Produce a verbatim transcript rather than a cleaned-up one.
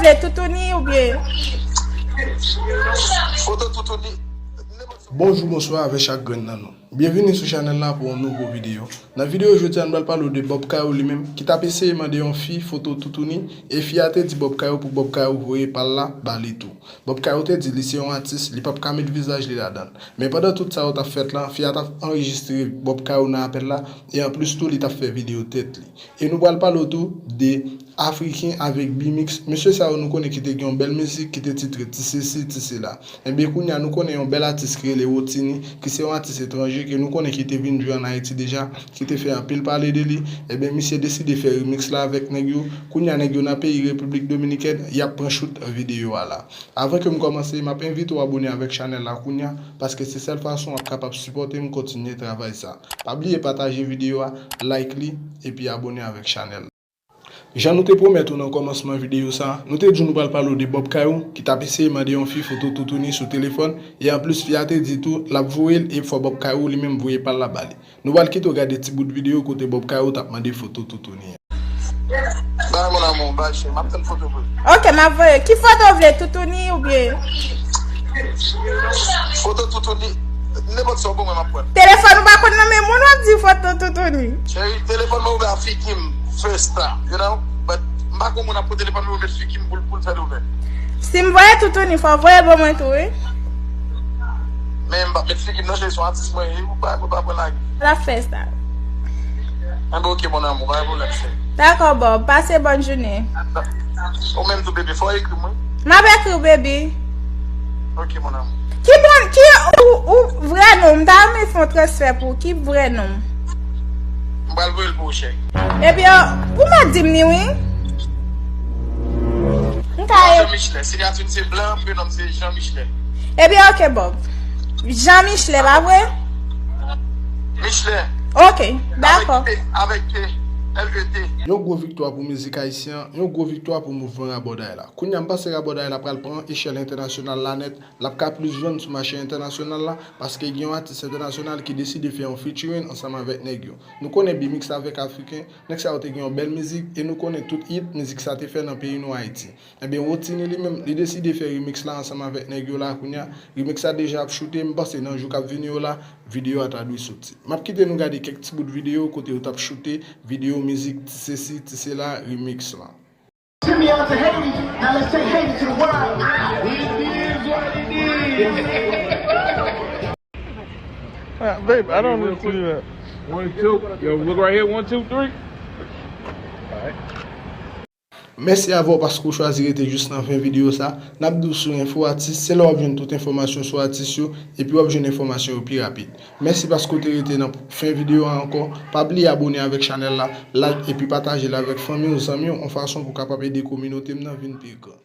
Se toutouni oubyen? Foto toutouni. Bonjou, bonswa avèk chak grenn nan nou. Byenvini sou chanèl la pou yon nouvo videyo. Nan videyo jodi a, nou pral pale w de Bob Kayou li menm, ki t ap eseye mande yon fi foto toutouni, e fi a te di Bob Kayou pou Bob Kayou voye pa l la ba li tou. Bob Kayou te di li se yon atis, li p ap ka met vizaj li ladan l. Men pandan tout sa yo t ap fèt la, fi a t ap anrejistre Bob Kayou nan apèl la, e anplis tou, li t ap fè videyo tèt li. E nou pral pale w tou de Afriken avèk B-Mix. Mesye sa yo nou konnen ki te gen yon bèl mizik ki te titre Ti Sesi, Ti Sela. Enben, kounye a nou konnen yon bèl atis ki rele Rotini, ki se yon atis etranje ke nou konnen ki te vin jwe ann Ayiti deja, ki te fè anpil pale de li. Enben, misye deside fè remix la avèk nèg yo. Kounye a, nèg yo nan peyi Repiblik Dominikèn, y ap pran shoot videyo a la. Avan ke m kòmanse, m ap envite w abone avèk chanèl la kounye a, paske se sèl fason w ap kapab sipòte m kontinye travay sa. Pa bliye pataje videyo a, like li, epi abone avèk chanèl la. Jan nou te pwomèt ou nan kòmansman videyo sa, nou te di w nou pral pale w de Bob Kayou, ki t ap eseye mande yon fi foto toutouni sou telefòn, e anplis fi a te di tou, l ap voye l, e fò Bob Kayou li menm voye pa l la ba li. Nou pral kite w gade ti bout videyo kote Bob Kayou t ap mande foto toutouni an. Bay mon amour, bay cheri, m ap tann foto pou ou. Ok, m ap voye. Ki foto w vle, toutouni oubyen? Foto toutouni, nenpòt sa w ban mwen, m ap pran. Telefòn ou pa konn nan men moun, w ap di foto toutouni. Cheri, telefòn mwen ouvè a figi m, first time, you know? But m pa konn moun ap pran telefòn mwen, ouvè figi m pou l, pou l fè l ouvè. Si m voye toutouni, fò w voye ban mwen tou, wi. Men m p ap met figi m nan, cheri, se yon atis mwen ye, ou pa, ou pa pran lage. L ap fè sa. Enben, ok, mon amour, pa gen pwoblèm, cheri. Dakò, Bob. Pase bòn jounen. Ou menm tou, bebe, fò w ekri m, wi. M ap ekri w, baby. Ok, mon amour. Ki bon, ki ou, ou vrè non? M ta renmen fè yon transfè pou ou. Ki vrè non? M pral voye l pou ou, cheri. Ebyen, ou mèt di m li, wi. M ka Jean Michelet. Siyati m se blan, prenon m se Jean Michelet. Ebyen, ok, Bob. Jean Michelet, pa vre? Michelet. Ok, dakò. Avèk T, avèk T, L E T. Yon gwo viktwa pou mizik ayisyen an, yon gwo viktwa pou mouvman rabòday la. Kounye a, m panse rabòday la pral pran echèl entènasyonal la nèt, l ap ka plis jwenn sou mache entènasyonal la, paske gen yon atis entènasyonal ki deside fè yon featuring ansanm avèk nèg yo. Nou konnen B-Mix avèk Afriken, nèg sa yo te gen yon bèl mizik, e nou konnen tout hit mizik sa te fè nan peyi nou, Ayiti. Enben, Rotini li menm, li deside fè remix la ansanm avèk nèg yo la kounye a. Remix la deja ap choute, m panse nan jou k ap vini yo la, videyo a ta dwe soti. M ap kite nou gade kèk ti bout videyo kote yo t ap choute videyo mizik Ti Sesi, Ti Sela remix la. Send me out to Haiti. Now let's take Haiti to the world. It is what it is. Ah, babe, I don't need to do that. One, two. Yo, look right here. One, two, three. Mèsi avè w paske w chwazi rete jis nan fen videyo sa. N ap di w sou Enfo Atis, se la w ap jwenn tout enfòmasyon sou atis yo, epi w ap jwenn enfòmasyon yo pi rapid. Mèsi paske w te rete nan fen videyo a ankò. Pa bliye abone avèk chanèl la, like epi pataje l avèk fanmi w, zanmi w, yon fason pou w kapab ede kominote m nan vin pi gran.